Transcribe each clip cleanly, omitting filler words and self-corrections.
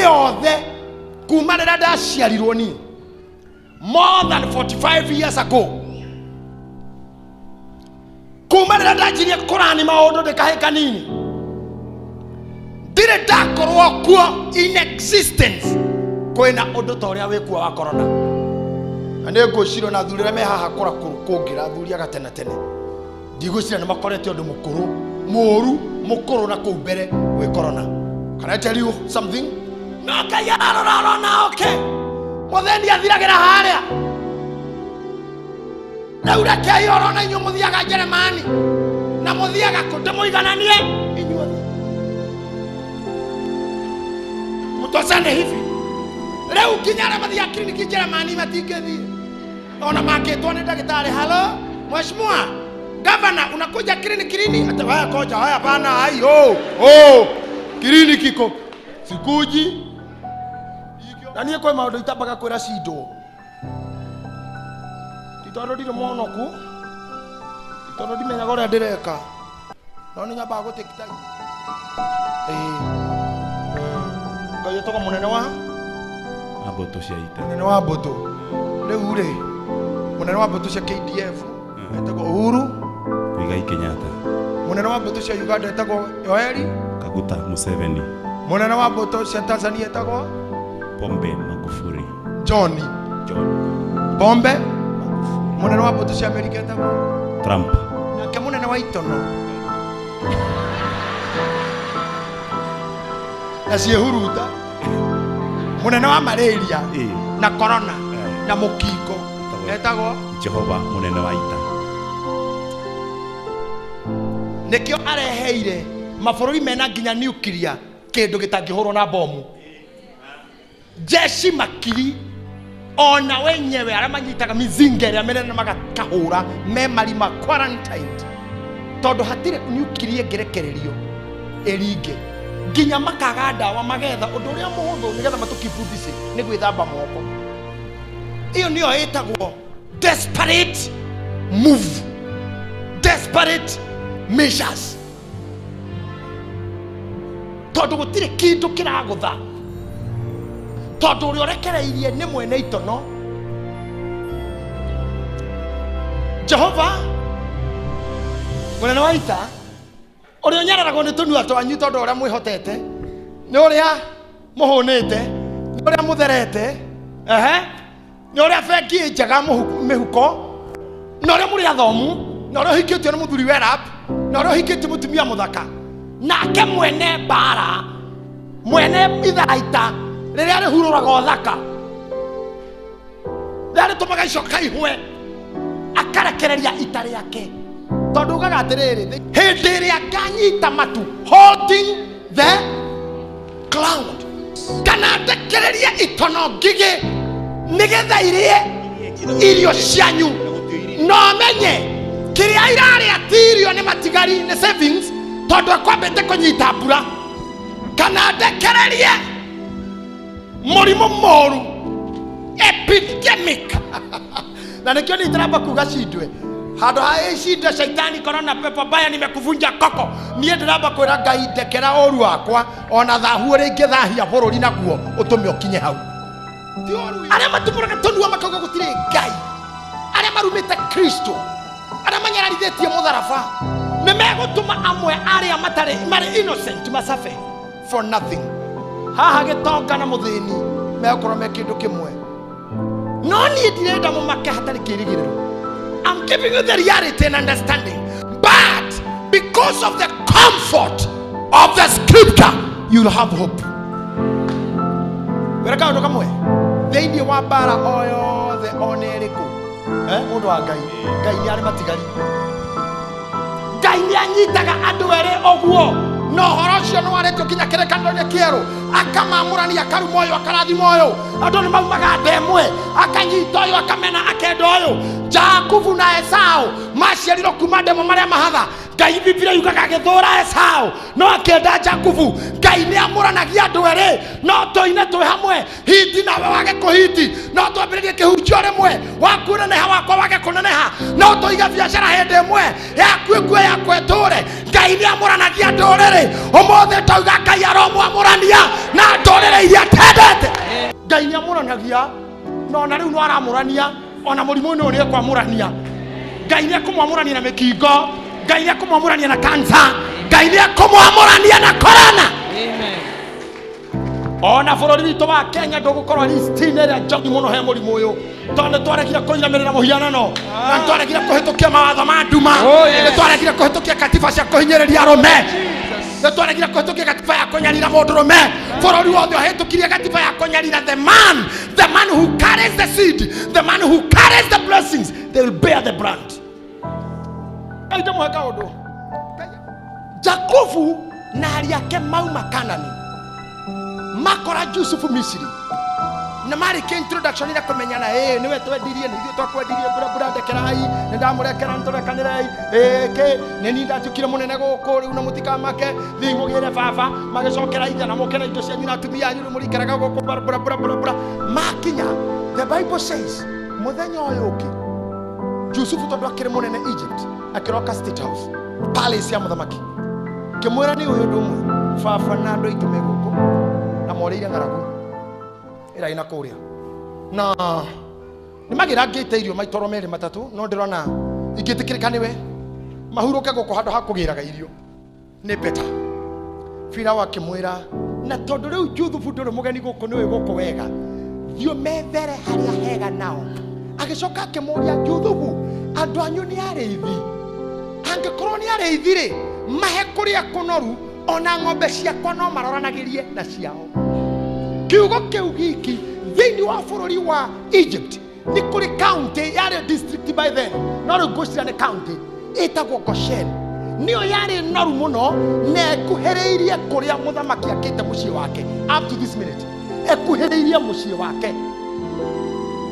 Yothe kuma rĩrĩa ndaciarirwo niĩ, more than 45 years ago, kuma rĩrĩa ndanjirie kũrani maũndũ ndĩ kahĩ kanini, ndirĩ ndakorwo kuo in existence kwĩna ũndũ ta ũrĩa wĩkuo wa corona. Na nĩ ngwĩciria na athuri arĩa me haha kũra kũngĩra athuri aga tene tene, ndigwĩciria nĩ makorete ũndũ mũkũrũ mũũru mũkũrũ na kũu mbere gwĩ corona. Can I tell you something? No Ngai ararora arona oke mũthĩni athiragĩra harĩa. Rĩu rekei orona inyuĩ mũthiaga Njeremani na mũthiaga kũ, ndĩmũigananie inyuothe, mũtocane hivi. Rĩu nginya arĩa mathiaga kiriniki Njeremani matingĩthiĩ ona mangĩtwo nĩ ndagĩtarĩ, "Halo mheshimiwa gavana, unakuja kliniki lini?" Ati haya koja haya bana, ai oh oh, kliniki ko sikuji. Na niĩ kwĩ maũndũ itambaga kwĩra cindwo, ti tondũ ndirĩ mwonoku, ti tondũ ndimenyaga ũrĩa ndĩreka, no nĩ nyambaga gũ take time. Ĩĩ. Ngai ĩtagwo mũnene wa mbũtũ cia ita. Mũnene wa mbũtũ. Rĩu rĩ, mũnene wa mbũtũ cia KDF etagwo Uhuru Muigai Kenyatta. Mũnene wa mbũtũ cia Uganda etagwo Yoeri Kaguta Museveni. Mũnene wa mbũtũ cia Tanzania etagwo Pombe Magufuli. John. John. Pombe. Mũnene wa mbũtũ cia Amerika etagwo Trump. Nake mũnene wa itono na ciĩhuruta, mũnene wa malaria na corona na mũkingo etagwo Jehova mũnene wa ita. Nĩkĩo areheire mabũrũri mena nginya nuclear, kĩndũ gĩtangĩhũrwo na bomu, jeshi makiri ona wenyewe arĩa manyitaga mizinga ĩrĩa mĩnene magakahũra me marima quarantined, tondũ hatirĩ nuclear ĩngĩrekererio ĩringe. Nginya makaga ndawa, magetha ũndũ ũrĩa mũhũthũ nĩgetha matũkibundise nĩ gwĩthamba moko. Ĩyo nĩyo ĩtagwo desperate move, desperate measures, tondũ gũtirĩ kĩndũ kĩragũtha, tondũ ũrĩa ũrekereirie nĩ mwene itono, Jehova mũnene wa ita, ũrĩa ũnyararagwo nĩ tũnua twanyu, tondũ ũrĩa mwĩhotete nĩ ũrĩa mũhũnĩte, nĩ ũrĩa mũtherete, ehe, nĩ ũrĩa bengi ĩ njega mĩhuko, na ũrĩa mũrĩ athomu, na ũrĩa ũhikĩtio nĩ mũthuri werap, na ũrĩa ũhikĩtie mũtumia mũthaka. Nake mwene mbara, mwene itharaita rĩrĩa rĩhurũraga ũthaka, rĩrĩa rĩtũmaga icoka ihwe, akarekereria ita rĩake, tondũ ugaga atĩrĩrĩ, hĩndĩ ĩrĩa nganyita matu, holding the cloud, kana ndekererie itono ngigĩ nĩgetha irĩe irio cianyu, no menye kĩrĩa irarĩa ti irio, nĩ matigari, nĩ savings, tondũ akwambĩte kũnyita mbura, kana ndekererie mũrimũ mũru, epidemic. Na nĩkĩo niĩ ndĩramba kuga cindwe handũ ha icindwe shaitani, korona, pepo mbaya, nimekuvunja koko. Niĩ ndĩramba kwĩra Ngai, ndekera ũru wakwa ona thahu ũrĩa ingĩthahia bũrũri naguo ũtũme ũkinye hau. Ti ũru arĩa matumũraga tũnua makauga gũtirĩ Ngai, arĩa marumĩte Kristo, arĩa manyararithĩtie mũtharaba, nĩ megũtũma amwe arĩa matarĩ marĩ innocent macabe for nothing. Haha gĩtonga na mũthĩni megũkorwo me kĩndũ kĩmwe. No niĩ ndirenda mũmake hatarĩ kĩrĩgĩrĩro. I'm giving you the reality and understanding, but because of the comfort of the scripture, you'll have hope. Wĩra kaũndũ kamwe thĩinĩ wa mbara o yothe ona ĩrĩkũ, eh, mũndũ wa Ngai, Ngai nĩ arĩ matigari. Ngai nĩ anyitaga andũ erĩ ũguo, na ũhoro ũcio nĩ warĩtio nginya kĩrĩkanĩro-inĩ kĩerũ, akamamũrania, akaruma ũyũ, akarathima ũyũ. Andũ nĩ maumaga nda ĩmwe, akanyita ũyũ, akamena, akenda ũyũ. Jakubu na Esau maciarirwo kuma nda ĩmwe marĩa mahatha. Ngai, Biblia yugaga, agĩthũra Esau no akĩenda Jakubu. Ngai nĩ amũranagia andũ erĩ. No tũine twĩ hamwe hiti, nawe wage kũhiti. No twambĩrĩrie kĩhunjio rĩmwe, waku neneha, wakwa wage kũneneha. No tũige biacara hĩndĩ ĩmwe, yaku ĩkue, yakwa ĩtũre. Ngai nĩ amũranagia ndũrĩrĩ. Ũmũthĩ tauga Ngai aromwamũrania na ndũrĩrĩ. Ndwara iria atendete. Ngai nĩ amũranagia, na ona rĩu no aramũrania, ona mũrimũ ũyũ nĩ ekwamũrania. Ngai nĩ ekũmwamũrania na mĩkingo, Ngai nĩ ekũmwamũrania na kansa, Ngai nĩ ekũmwamũrania na korona. Amen. Ona bũrũri witũ wa Kenya ndũgũkorwo listinĩ ĩrĩa njoki mũno he mũrimũ ũyũ, tondũ nĩ twaregire kũinamĩrĩra mũhianano, na nĩ twaregire kũhĩtũkia mawatho ma nduma, Oh, yes. nĩ twaregire kũhĩtũkia katiba cia kũhinyĩrĩria arũme, Jesus. nĩ twaregire kũhĩtũkia katiba ya kũnyarira mũndũrũme. Bũrũri wothe ũhĩtũkirie katiba ya kũnyarira the man, the man who carries the seed, the man who carries the blessings, they will bear the brand. Ngai ndĩmũhe kaũndũ. Jakubu na ariũ ake mauma Kanani, makora Jusufu Misiri, na marĩkia introduction ira kũmenyana, ĩ nĩwe twendirie, nĩ ithuĩ twakwendirie, mbura mbura, ndekerai, nĩ ndamũrekera, nĩtũrekanĩrei, ĩ kĩ nĩ niĩ ndatuĩkire mũnene gũkũ rĩu, na mũtikamake, thiĩi mũgĩre baba. Magĩcokera ithe na mũke na indo cianyu na atumia anyu, rĩu mũrĩikaraga gũkũ, mbura mbura mbura mbura mbura. Makinya, the Bible says, mũthenya ũyũ ũngĩ Jusufu, tondũ akĩrĩ mũnene Egypt, akĩroka State House, palace ya mũthamaki, kĩmwĩra nĩ ũyũ ũndũ ũmwe, baba na andũ aitũ me gũkũ na morĩire ng'aragu ĩrĩa ĩna kũrĩa, na nĩ magĩrangĩte irio maitoro merĩ matatũ, no ndĩrona ingĩtĩkĩrĩka nĩwe mahurũke gũkũ handũ ha kũgĩraga irio nĩ beta. Farao akĩmwĩra, na tondũ rĩu Juthubu ndũrĩ mũgeni gũkũ, nĩũĩ gũkũ wega, thiĩ ũmethere harĩa hega nao. Agĩcoka akĩmũria, Juthubu, andũ anyu nĩ arĩithi? Angĩkorwo nĩ arĩithi rĩ, mahe kũrĩa kũnoru, ona ng'ombe ciakwa no maroranagĩrie na ciao. Kiugo kĩu giki thĩinĩ wa bũrũri wa Egypt nĩ kũrĩ county yarĩ district by then, no rĩu ngwĩciria nĩ county ĩtagwo Goshen, nĩyo yarĩ noru mũno na ĩkuhĩrĩirie kũrĩa mũthamaki akĩte mũciĩ wake. Up to this minute ĩkuhĩrĩirie mũciĩ wake.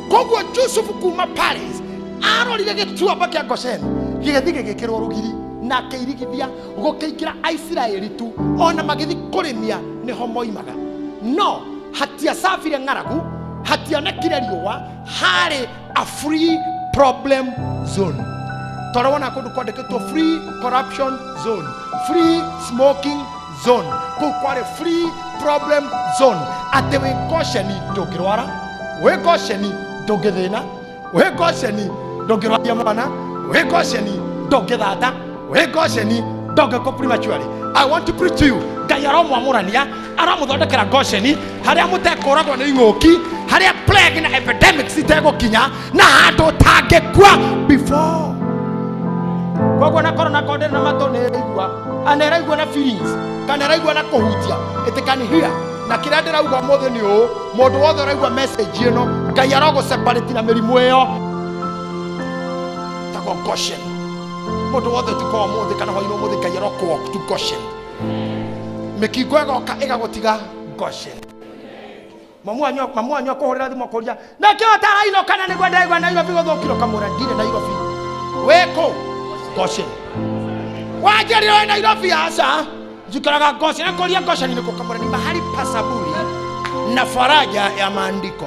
Koguo Jusufu kuma Paris arorire gĩtuamba kĩa Goshen gĩgĩthiĩ gĩgĩkĩrwo rũgiri na akĩirigithia, gũkĩingĩra Aisiraeli tu, ona magĩthiĩ kũrĩmia nĩho moimaga, no hatiacabire ng'aragu, hationekire riũa, harĩ a free problem zone. Tondũ wona kũndũ kwandĩkĩtwo free corruption zone, free smoking zone, kũu kwarĩ free problem zone, atĩ wĩ Gosheni ndũngĩrwara, wĩ Gosheni ndũngĩthĩna, wĩ Gosheni ndũngĩrwaria mwana, wĩ Gosheni ndũngĩthata, wĩ Gosheni ndũngĩkua prematurely. I want to preach to you, Ngai aromwamũrania, aramũthondekera Gosheni harĩa mũtekũragwo nĩ ing'ũki, harĩa plague na epidemics itegũkinya, na handũ ũtangĩkua before. Koguo na korona ko ndĩrĩ na matũ nĩ ĩraigua, ana ĩraigua na feelings kana ĩraigua na kũhutia, it can hear. Na kĩrĩa ndĩrauga ũmũthĩ nĩ ũũ, mũndũ wothe ũraigua message ĩno, Ngai arogũ separate na mĩrimũ ĩyo tagwo Goshen. Mũndũ wothe ũtukũ wa ũmũthĩ kana hwainĩ ũmũthĩ, Ngai arokũ walk to Goshen. Mĩkingo ĩgoka ĩgagũtiga Goshen. Mamu wanyu akũhũrĩra thimũ akũria, nakĩo ũtarainũka na nĩguo ndaigua Nairobi gũthũkire, ũkamwĩra ndirĩ Nairobi, wĩkũ Goshen. Wanjĩrire wĩ Nairobi? Aca, njikaraga Goshen. Akũria Goshen nĩkũ? Ũkamwĩra ni mahali pa saburi na faraja ya maandiko.